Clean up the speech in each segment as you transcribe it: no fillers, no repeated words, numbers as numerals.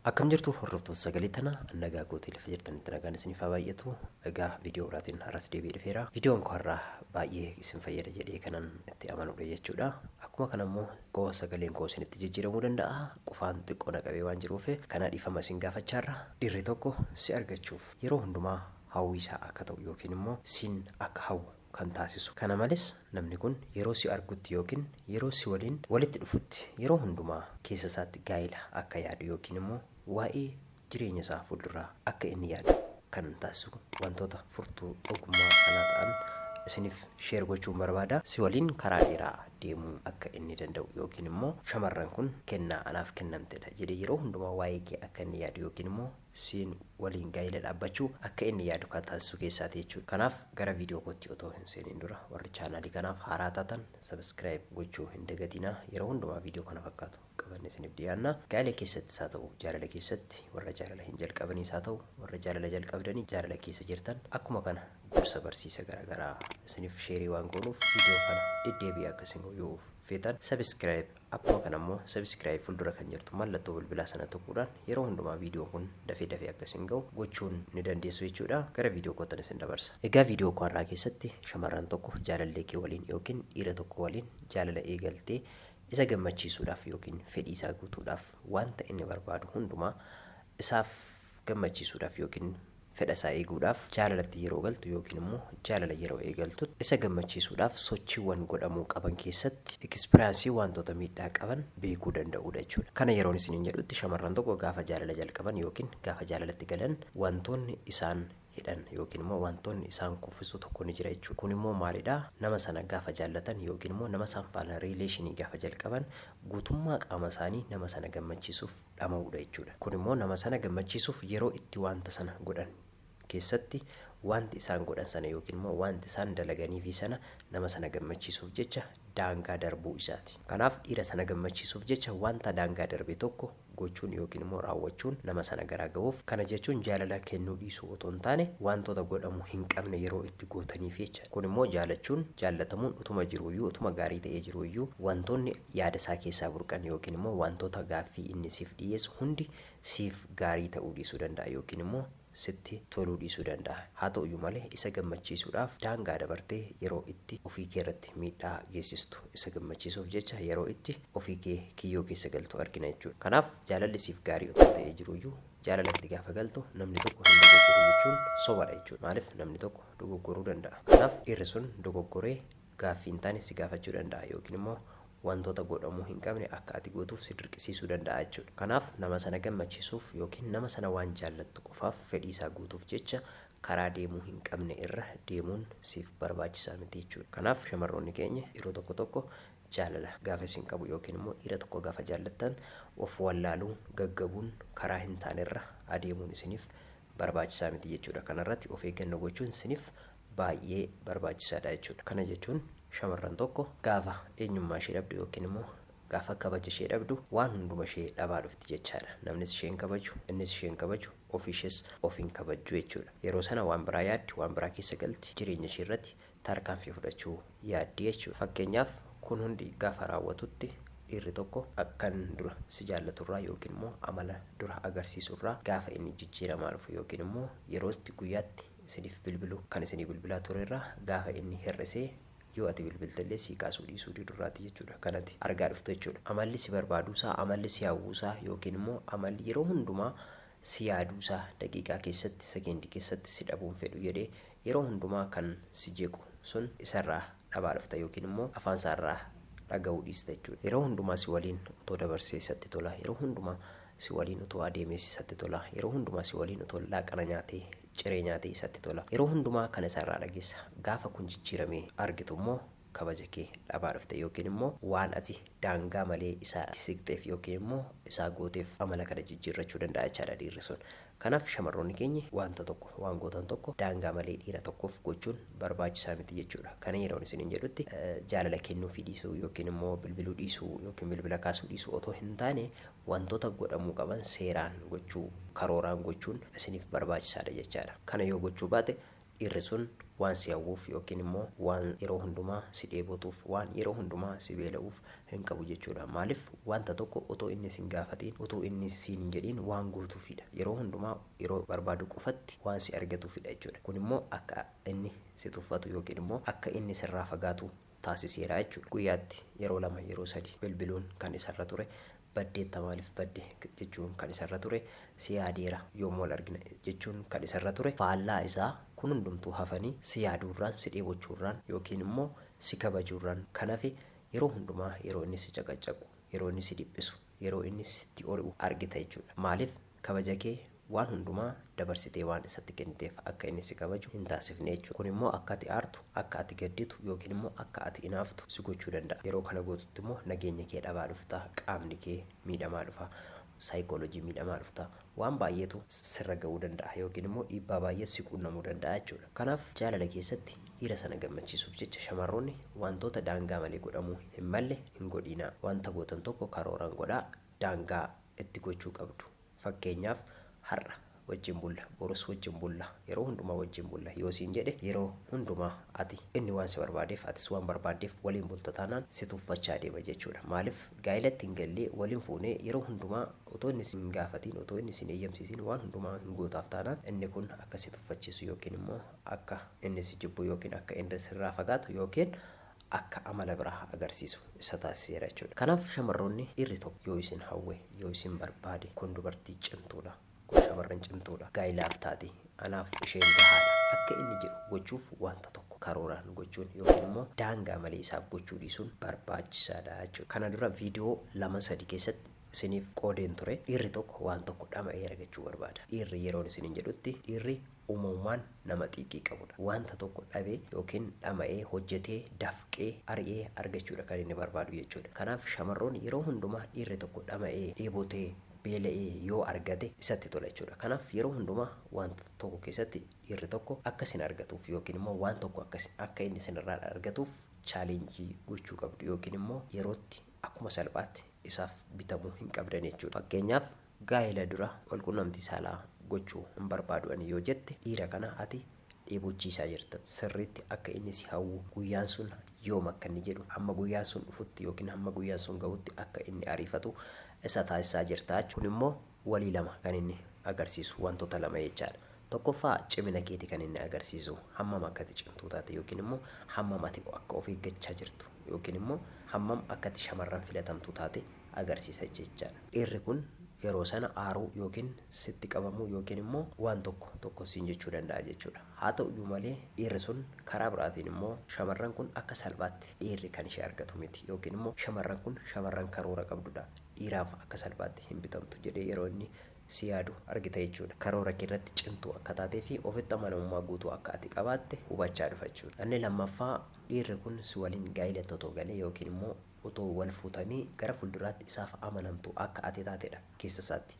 Akkam jirtu hordoftoota sagalee tana, nagaa gootii lafa jirtanitti nagaan isiniif haa baay'atu. Egaa viidiyoo biraatiin har'as deebi'ee dhufeera. Viidiyoon koo har'aa baay'ee isin fayyada jedhee kanan itti amanudha jechuudha. Akkuma kana immoo koo sagaleen koo isinitti jijjiiramuu danda'a. Qufaan xiqqoo na qabee waan jiruuf kana dhiifama isin gaafachaarra. Dhiirri tokko si argachuuf yeroo hundumaa hawwii isaa akka ta'u yookiin immoo siin akka hawwu kan taasisu. Kana malees namni kun yeroo si argutti yookiin yeroo si waliin walitti dhufutti yeroo hundumaa keessa isaatti gaa'ila akka yaadu yookiin immoo waa'ee jireenya isaa fuulduraa akka inni yaadu kan taasisu wantoota furtuu ogummaa kanaa ta'an isiniif share gochuun barbaada. Si waliin karaa dheeraa deemuu akka inni danda'u yookiin immoo shamarran kun kennaa anaaf kennamtedha jedhee yeroo hundumaa waa'ee kee akka inni yaadu yookiin immoo siin waliin gaa'ila dhaabbachuu akka inni yaadu kan taasisu keessaati jechuudha. Kanaaf gara viidiyoo kootti otoo hin seeniin dura warri chaanaalii kanaaf haaraa taatan subscribe gochuu hin dagatinaa. Yeroo hundumaa viidiyoo kana fakkaatu qabanne isiniif dhiyaanna. Gaa'ila keessattis haa ta'u jaalala keessatti, warra jaalala hin jalqabaniis haa ta'u warra jaalala jalqabdanii jaalala keessa jirtan, akkuma kana gorsa barsiisa garaagaraa isiniif sheerii waan goonuuf viidiyoo kana deddeebi'ee akka isin yoo feetan subscribe, akkuma kana immoo subscribe fuuldura kan jirtu mallattoo bilbilaa sana tuquudhaan yeroo hundumaa viidiyoon kun dafee dafee akka isin ga'u gochuun ni dandeessu jechuudha. Gara viidiyoo kootan isin dabarsa. Egaa viidiyoo koo har'aa keessatti shamarran tokko jaalallee kee waliin yookiin dhiira tokko waliin jaalala eegaltee isa gammachiisuudhaaf yookiin fedhii isaa guutuudhaaf, wanta inni barbaadu hundumaa isaaf gammachiisuudhaaf yookiin fedha isaa eeguudhaaf jaalalatti yeroo galtu yookiin immoo jaalala yeroo eegaltutti isa gammachiisuudhaaf sochiiwwan godhamuu qaban keessatti ekspiraansii wantoota miidhaa qaban beekuu danda'uudha jechuudha. Kana yeroon isiniin jedhutti, shamarran tokko gaafa jaalala jalqaban yookiin gaafa jaalalatti galan wantoonni isaan hidhan yookiin immoo wantoonni isaan kuffisu tokko ni jira jechuudha. Kun immoo maalidha? Nama sana gaafa jaallatan yookiin immoo nama isaan faana riileeshinii gaafa jalqaban guutummaa qaama isaanii nama sana gammachiisuuf dhama'uudha jechuudha. Kun immoo nama sana gammachiisuuf yeroo itti wanta sana godhan keessatti wanti isaan godhan sana yookiin immoo wanti isaan dalaganiifii sana nama sana gammachiisuuf jecha daangaa darbuu isaati. Kanaaf dhiira sana gammachiisuuf jecha wanta daangaa darbe tokko gochuun yookiin immoo raawwachuun nama sana garaa gahuuf, kana jechuun jaalala kennuu dhiisuu otoo hin taane wantoota godhamuu hin qabne yeroo itti gootaniif jecha. Kun immoo jaalachuun, jaallatamuun utuma jiruuyyuu, utuma gaarii ta'ee jiruuyyuu wantoonni yaada isaa keessaa burqan yookiin immoo wantoota gaaffii inni siif dhiyyeessu hundi siif gaarii ta'uu dhiisuu danda'a yookiin immoo sitti toluu dhiisuu danda'a. Haa ta'uyyuu malee isa gammachiisuudhaaf daangaa dabartee yeroo itti ofii kee irratti miidhaa geessistu, isa gammachiisuuf jecha yeroo itti ofii kee kiyyoo keessa galtu argina jechuudha. Kanaaf jaalalli siif gaarii otoo ta'ee jiruuyyuu jaalalatti gaafa galtu namni tokko hin dogoggoru jechuun sobadha jechuudha. Maaliif? Namni tokko dogoggoruu danda'a. Kanaaf dhiirri sun dogoggoree gaaffii hin taane si gaafachuu danda'a yookiin immoo wantoota godhamuu hin qabne akka ati gootuuf si dirqisiisuu danda'a jechuudha. Kanaaf nama sana gammachiisuuf yookiin nama sana waan jaallattu qofaaf fedhii isaa guutuuf jecha karaa deemuu hin qabne irra deemuun siif barbaachisaa miti jechuudha. Kanaaf shamarroonni keenya yeroo tokko tokko jaalala gaafa isin qabu yookiin immoo dhiira tokko gaafa jaallattan of wallaaluun, gaggabuun, karaa hin taanerra adeemuun isiniif barbaachisaa miti jechuudha. Kanarratti of eeggannoo gochuun isiniif baay'ee barbaachisaadha jechuudha. Kana jechuun shamarran tokko gaafa eenyummaa ishee dhabdu yookiin immoo gaafa kabaja ishee dhabdu waan hunduma ishee dhabaa dhufti jechaadha. Namnis ishee hin kabaju, innis ishee hin kabaju, ofii ishees of hin kabajju jechuudha. Yeroo sana waan biraa yaaddi, waan biraa keessa galti, jireenya ishee irratti tarkaanfii fudhachuu yaaddi jechuudha. Fakkeenyaaf kun hundi gaafa raawwatutti dhiirri tokko kan dura si jaallaturraa yookiin immoo amala dura agarsiisurraa gaafa inni jijjiiramaa dhufu yookiin immoo yerootti guyyaatti isiniif bilbilu kan isinii bilbilaa turerraa gaafa inni hir'isee yoo ati bilbiltellee sii kaasuu dhiisuu didurraati jechuudha. Kan ati argaa dhuftu jechuudha. Amalli si barbaaduusaa, amalli si hawwuusaa yookiin immoo amalli yeroo hundumaa si yaaduusaa, daqiiqaa keessatti, sekeendii keessatti si dhabuun fedhu jedhee yeroo hundumaa kan si jeequ sun isarraa dhabaa dhufta yookiin immoo afaan isaarraa dhaga'uu dhiista jechuudha. Yeroo hundumaa si waliin otoo dabarsee isatti tola. Yeroo hundumaa si waliin otoo adeemees isatti tola. Yeroo hundumaa si waliin otoo laaqana nyaatee, ciree nyaatee isatti tola. Yeroo hundumaa kana isarraa dhageessa. Gaafa kun jijjiiramee argitu immoo kabaja kee dhabaa dhufte yookiin immoo waan ati daangaa malee isaa siqxeef yookiin immoo isaa gooteef amala kana jijjiirrachuu danda'a jechaadha dhiirri sun. Kanaaf shamarroonni keenya wanta tokko, waan gootan tokko daangaa malee dhiira tokkoof gochuun barbaachisaa miti jechuudha. Kana yeroon isiniin jedhutti jaalala kennuufii dhiisuu yookiin immoo bilbiluu dhiisuu yookiin bilbila kaasuu dhiisuu otoo hin taane, wantoota godhamuu qaban seeraan gochuu, karooraan gochuun isiniif barbaachisaadha jechaadha. Kana yoo gochuu baate dhiirri sun waan si hawwuuf yookiin immoo waan yeroo hundumaa si dheebotuuf, waan yeroo hundumaa si beela'uuf hin qabu jechuudha. Maaliif? Wanta tokko otoo inni sin gaafatiin, otoo inni siin hin jedhiin waan guutuufidha. Yeroo hundumaa yeroo barbaadu qofatti waan si argatuufidha jechuudha. Kun immoo akka inni si tuffatu yookiin immoo akka inni sirraa fagaatu taasiseera jechuudha. Guyyaatti yeroo 2 yeroo 3 bilbiluun kan isarra ture, baddeetta maaliif badde jechuun kan isarra ture, si yaadeera yoom wal argina jechuun kan isarra ture, faallaa isaa kun hundumtuu hafanii si yaaduurraan, si dheebochuurraan yookiin immoo si kabajuurraan kan hafe yeroo hundumaa yeroo inni si caqaccaqu, yeroo inni si dhiphisu, yeroo inni sitti ori'u argita jechuudha. Maaliif? Kabaja kee waan hundumaa dabarsitee waan isatti kenniteef akka inni si kabaju hin taasifne jechuudha. Kun immoo akka ati aartu, akka ati gadditu yookiin immoo akka ati inaaftu si gochuu danda'a. Yeroo kana gootutti immoo nageenya kee dhabaa dhufta, qaamni kee miidhamaa dhufa, psychology miidhamaa dhufta. Waan baay'eetu sirra ga'uu danda'a yookiin immoo dhiibbaa baay'ee si quunnamuu danda'a jechuudha. Kanaaf jaalala keessatti dhiira sana gammachiisuuf jecha shamarroonni wantoota daangaa malee godhamuu hin malle hin godhiinaa. Wanta gootan tokko karooraan godhaa, daangaa itti gochuu qabdu. Fakkeenyaaf har'a wajjin bulla, borus wajjin bulla, yeroo hundumaa wajjin bulla yoo siin jedhe yeroo hundumaa ati inni waan si barbaadeef atis waan barbaaddeef waliin bulta taanaan si tuffachaa deema jechuudha. Maaliif? Gaa'ilatti hin gallee wal hin fuunee yeroo hundumaa otoo inni sin gaafatiin, otoo inni sin eeyyamsiisiin waan hundumaa hin gootaaf taanaan inni kun akka si tuffachiisu yookiin immoo akka inni si jibbu yookiin akka inni sirraa fagaatu yookiin akka amala biraa agarsiisu isa taasiseera jechuudha. Kanaaf shamarroonni dhiirri tokko yoo isin hawwe, yoo isin barbaade kun dubartii cimtuudha, kun shamarran cimtuudha, gaa'ilaaf taati, anaaf isheen gahaadha akka inni jedhu gochuuf wanta tokko karooraan gochuun yookiin immoo daangaa malee isaaf gochuu dhiisuun barbaachisaadha jechuudha. Kana dura viidiyoo 2, 3 keessatti isiniif qoodeen ture. Dhiirri tokko waan tokko dhama'ee argachuu barbaada. Dhiirri yeroon isiniin jedhutti dhiirri uumamumaan nama xiiqii qabudha. Wanta tokko dhabee yookiin dhama'ee, hojjetee, dafqee, ari'ee argachuudha kan inni barbaadu jechuudha. Kanaaf shamarroonni yeroo hundumaa dhiirri tokko dhama'ee, dheebotee, beela'ee yoo argate isatti tola jechuudha. Kanaaf yeroo hundumaa wanta tokko keessatti dhiirri tokko akka isin argatuuf yookiin immoo waan tokko akka inni isinirraa argatuuf challenge gochuu qabdu yookiin immoo yerootti akkuma salphaatti isaaf bitamuu hin qabdan jechuudha. Fakkeenyaaf gaa'ela dura walqunnamtii saalaa gochuu hin barbaadu ani yoo jette dhiira kana ati dheebochiisaa jirta. Sirriitti akka inni si hawwu guyyaan sun yoom akka inni jedhu hamma guyyaan sun dhufutti yookiin hamma guyyaan sun gahutti akka inni ariifatu isa taasisaa jirta. Kun immoo walii lama kan inni agarsiisu wantoota lama jechaadha. Tokkoffaa cimina keeti kan inni agarsiisu hammam akka ati cimtuu taate yookiin immoo hammam ati akka of eeggachaa jirtu yookiin immoo hammam akka ati shamarran filatamtuu taate agarsiisa jechaadha. Dhiirri kun yeroo sana aaruu yookiin sitti qabamuu yookiin immoo waan tokko tokko siin jechuu danda'a jechuudha. Haa ta'uyyuu malee dhiirri sun karaa biraatiin immoo shamarran kun akka salphaatti dhiirri kan ishee argatu miti yookiin immoo shamarran kun shamarran karoora qabdudha dhiiraaf akka salphaatti hin bitamtu jedhee yeroo inni si yaadu argita jechuudha. Karoora kee irratti cimtuu akka taatee fi ofitti amanamummaa guutuu akka ati qabaatte hubachaa dhufa jechuudha. Inni lammaffaa dhiirri kun si waliin gaa'ilatti otoo galee yookiin immoo otoo wal fuutanii gara fuulduraatti isaaf amanamtu akka ati taatedha keessa isaatti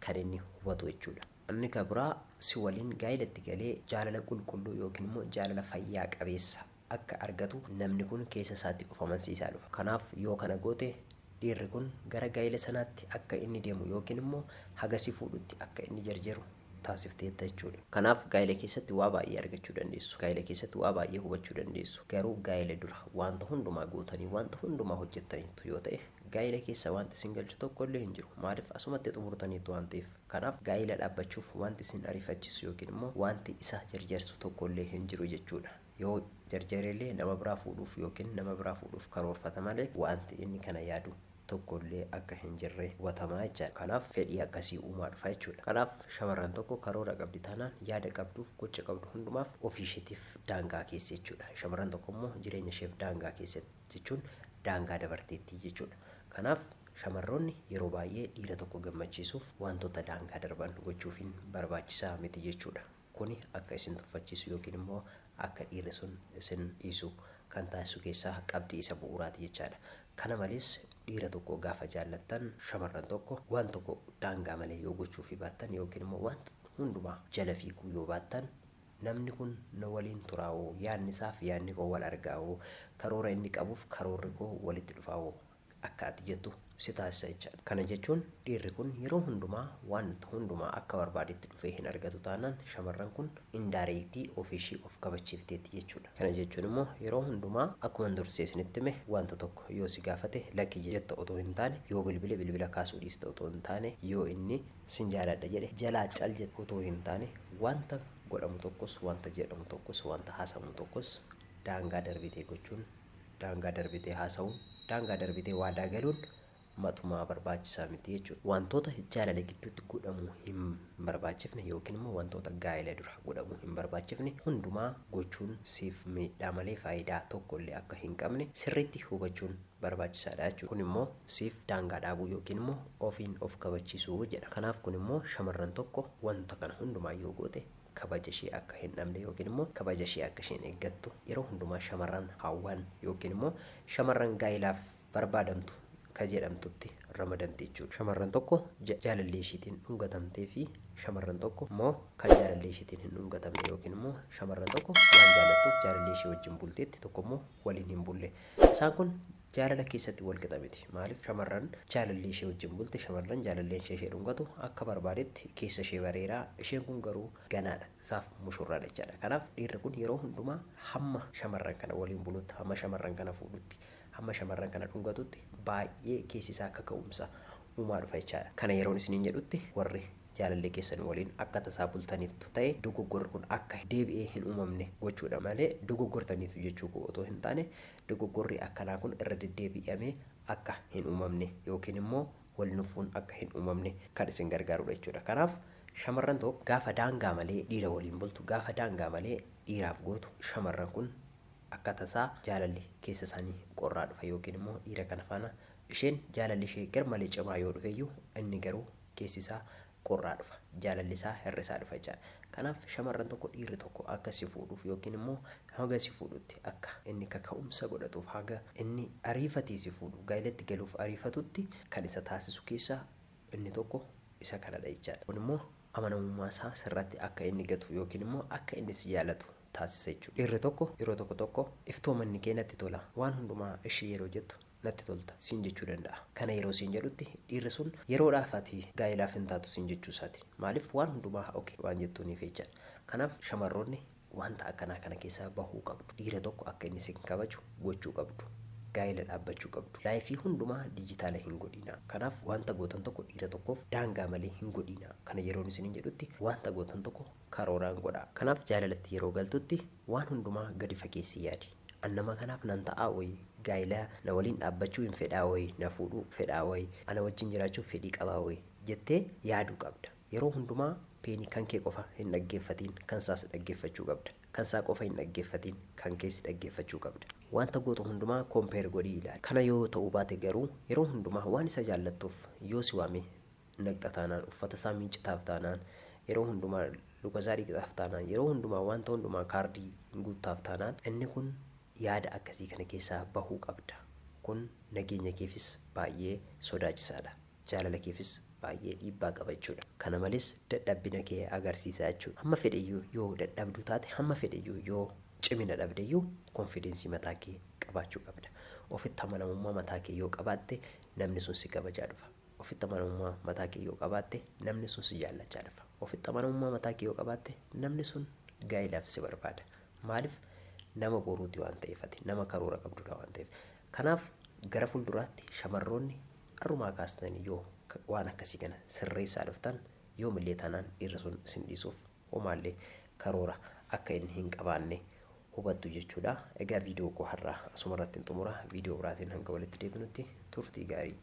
kan inni hubatu jechuudha. Inni kan biraa si waliin gaa'ilatti galee jaalala qulqulluu yookiin immoo jaalala fayyaa qabeessa akka argatu namni kun keessa isaatti of amansiisaa dhufa. Kanaaf yoo kana goote dhiirri kun gara gaa'ila sanaatti akka inni deemu yookiin immoo haga si fuudhutti akka inni jarjaru taasifteetta jechuudha. Kanaaf gaa'ila keessatti waa baay'ee argachuu dandeessu. Gaa'ila keessatti waa baay'ee hubachuu dandeessu. Garuu gaa'ila dura wanta hundumaa gootanii wanta hundumaa hojjettaniittu yoo ta'e gaa'ila keessa wanti isin galchu tokko illee hin jiru. Maaliif? Asumatti xumurtaniittu waan ta'eef. Kanaaf gaa'ila dhaabbachuuf wanti isin ariifachiisu yookiin immoo wanti isa jarjarsu tokko illee hin jiru jechuudha. Yoo jarjarellee nama biraa fuudhuuf yookiin nama biraa fuudhuuf karoorfata malee wanti inni kana yaadu tokko illee akka hin jirre hubatama jechaadha. Kanaaf fedhii akkasii uumaa dhufa jechuudha. Kanaaf shamarran tokko karoora qabdi taanaan yaada qabduuf gocha qabdu hundumaaf ofii isheetiif daangaa keesse jechuudha. Shamarran tokko immoo jireenya isheef daangaa keesse jechuun daangaa dabarteetti jechuudha. Kanaaf shamarroonni yeroo baay'ee dhiira tokko gammachiisuuf wantoota daangaa darban gochuufiin barbaachisaa miti jechuudha. Kuni akka isin tuffachiisu yookiin immoo akka dhiirri sun isin dhiisu kan taasisu keessaa qabxii isa bu'uuraati jechaadha. Kana malees dhiira tokko gaafa jaallattan shamarran tokko waan tokko daangaa malee yoo gochuufii baattan yookiin immoo wanta hundumaa jala fiiguu yoo baattan namni kun na waliin turaawoo, yaadni isaaf yaadni koo wal argaawoo, karoora inni qabuuf karoorri koo walitti dhufaawoo akka ati jettu si taasisa jechaadha. Kana jechuun dhiirri kun yeroo hundumaa wanta hundumaa akka barbaadetti dhufee hin argatu taanaan shamarran kun indirectly ofiishii of kabachiifteetti jechuudha. Kana jechuun immoo yeroo hundumaa akkuma dursee isinitti hime wanta tokko yoo si gaafate lakki jetta otoo hin taane, yoo bilbile bilbila kaasuu dhiista otoo hin taane, yoo inni sin jaaladha jedhe jalaa cal jette otoo hin taane, wanta godhamu tokkos, wanta jedhamu tokkos, wanta haasamu tokkos daangaa darbitee gochuun, daangaa darbitee haasa'uun, daangaa darbitee waadaa galuun matumaa barbaachisaa miti jechuudha. Wantoota jaalala gidduutti godhamuu hin barbaachifne yookiin immoo wantoota gaa'ela dura godhamuu hin barbaachifne hundumaa gochuun siif miidhaa malee faayidaa tokko illee akka hin qabne sirriitti hubachuun barbaachisaadha jechuudha. Kun immoo siif daangaa dhaabuu yookiin immoo ofiin of kabachiisuu jedha. Kanaaf kun immoo shamarran tokko wanta kana hundumaa yoo goote kabaja ishee akka hin dhabne yookiin immoo kabaja ishee akka isheen eeggattu, yeroo hundumaa shamarran hawwan yookiin immoo shamarran gaa'ilaaf barbaadamtu ka jedhamtutti ramadamti jechuudha. Shamarran tokko jaalallee ishiitiin dhungatamtee fi shamarran tokko immoo kan jaalallee ishiitiin hin dhungatamne, yookiin immoo shamarran tokko waan jaallattuuf jaalallee ishee wajjin bulteetti, tokko immoo waliin hin bulle. Isaan kun jaalala keessatti wal qixa miti. Maaliif? Shamarran jaalallee ishee wajjin bulte, shamarran jaalalleen ishee ishee dhungatu akka barbaadetti keessa ishee bareeraa, isheen kun garuu ganaadha. Isaaf mushurraadha jechaadha. Kanaaf dhiirri kun yeroo hundumaa hamma shamarran kana waliin bulutti, hamma shamarran kana fuudhutti, hamma shamarran kana dhungatutti baay'ee keessi isaa akka ka'umsa uumaa dhufa jechaadha. Kana yeroon isiniin jedhutti, warri jaalallee keessan waliin akka tasaa bultaniittu ta'e dogoggorri kun akka deebi'ee hin uumamne gochuudha malee dogoggortaniitu jechuu koo otoo hin taane, dogoggorri akkanaa kun irra deddeebi'amee akka hin uumamne yookiin immoo wal nuffuun akka hin uumamne kan isin gargaarudha jechuudha. Kanaaf shamarran tokko gaafa daangaa malee dhiira waliin bultu, gaafa daangaa malee dhiiraaf gootu, shamarran kun akka tasaa jaalalli keessa isaanii qorraa dhufa, yookiin immoo dhiira kana faana isheen jaalalli ishee garmalee cimaa yoo dhufeyyuu inni garuu keessi isaa qorraa dhufa, jaalalli isaa hir'isaa dhufa jechaadha. Kanaaf shamarran tokko dhiirri tokko akka si fuudhuuf yookiin immoo haga si fuudhutti akka inni kaka'umsa godhatuuf, haga inni ariifatee si fuudhu, gaa'elatti galuuf ariifatutti kan isa taasisu keessaa inni tokko isa kanadha jechaadha. Kun immoo amanamummaa isaa sirratti akka inni gatu yookiin immoo akka inni si jaalatu taasisa jechuudha. Dhiirri tokko yeroo tokko tokko iftoomanni kee natti tola, waan hundumaa ishii yeroo jettu natti tolta siin jechuu danda'a. Kana yeroo siin jedhutti dhiirri sun yeroodhaaf ati gaa'ilaaf hin taatu siin jechuu isaati. Maaliif? Waan hundumaa okay waan jettuuniif jechaadha. Kanaaf shamarroonni wanta akkanaa kana keessaa bahuu qabdu. Dhiira tokko akka inni sin kabaju gochuu qabdu. Gaa'ela dhaabbachuu qabdu. Life hundumaa dijitaala hin godhinaa. Kanaaf wanta gootan tokko dhiira tokkoof daangaa malee hin godhinaa. Kana yeroon isiniin jedhutti wanta gootan tokko karooraan godhaa. Kanaaf jaalalatti yeroo galtutti waan hundumaa gadi fageessii yaadi. An nama kanaaf nan ta'aa wayii? Gaa'ela na waliin dhaabbachuu hin fedhaa wayii? Na fuudhuu fedhaa wayii? Ana wajjin jiraachuuf fedhii qabaa wayii? Jettee yaaduu qabda. Yeroo hundumaa pain kan kee qofa hin dhaggeeffatiin, kan isaas dhaggeeffachuu qabda. Kan isaa qofa hin dhaggeeffatiin, kan kees dhaggeeffachuu qabda. Wanta gootu hundumaa compare godhii ilaali. Kana yoo ta'uu baate garuu yeroo hundumaa waan isa jaallattuuf yoo si waame naqxa taanaan, uffata isaa miiccitaaf taanaan, yeroo hundumaa luka isaa dhiqxaaf taanaan, yeroo hundumaa wanta hundumaa kaardii guuttaaf taanaan, inni kun yaada akkasii kana keessaa bahuu qabda. Kun nageenya keefis baay'ee sodaachisaadha. Jaalala keefis baay'ee dhiibbaa qaba jechuudha. Kana malees dadhabbina kee agarsiisa jechuudha. Hamma fedheyyuu yoo dadhabduu taate, hamma fedheyyuu yoo cimina dhabdeyyuu confidence mataa kee qabaachuu qabda. Ofitti amanamummaa mataa kee yoo qabaatte namni sun si kabajaa dhufa. Ofitti amanamummaa mataa kee yoo qabaatte namni sun si jaallachaa dhufa. Ofitti amanamummaa mataa kee yoo qabaatte namni sun gaa'ilaaf si barbaada. Maaliif? Nama boruuti waan ta'eef, ati nama karoora qabdudha waan ta'eef. Kanaaf gara fuulduraatti shamarroonni har'umaa kaastanii yoo waan akkasii kana sirreessaa dhuftan, yoomillee taanaan dhiirri sun isin dhiisuuf homaallee karoora akka inni hin qabaanne hubattu jechuudha. Egaa viidiyoo koo har'aa asuma irratti hin xumura. Viidiyoo biraatiin hanga walitti deebinutti turtii gaarii.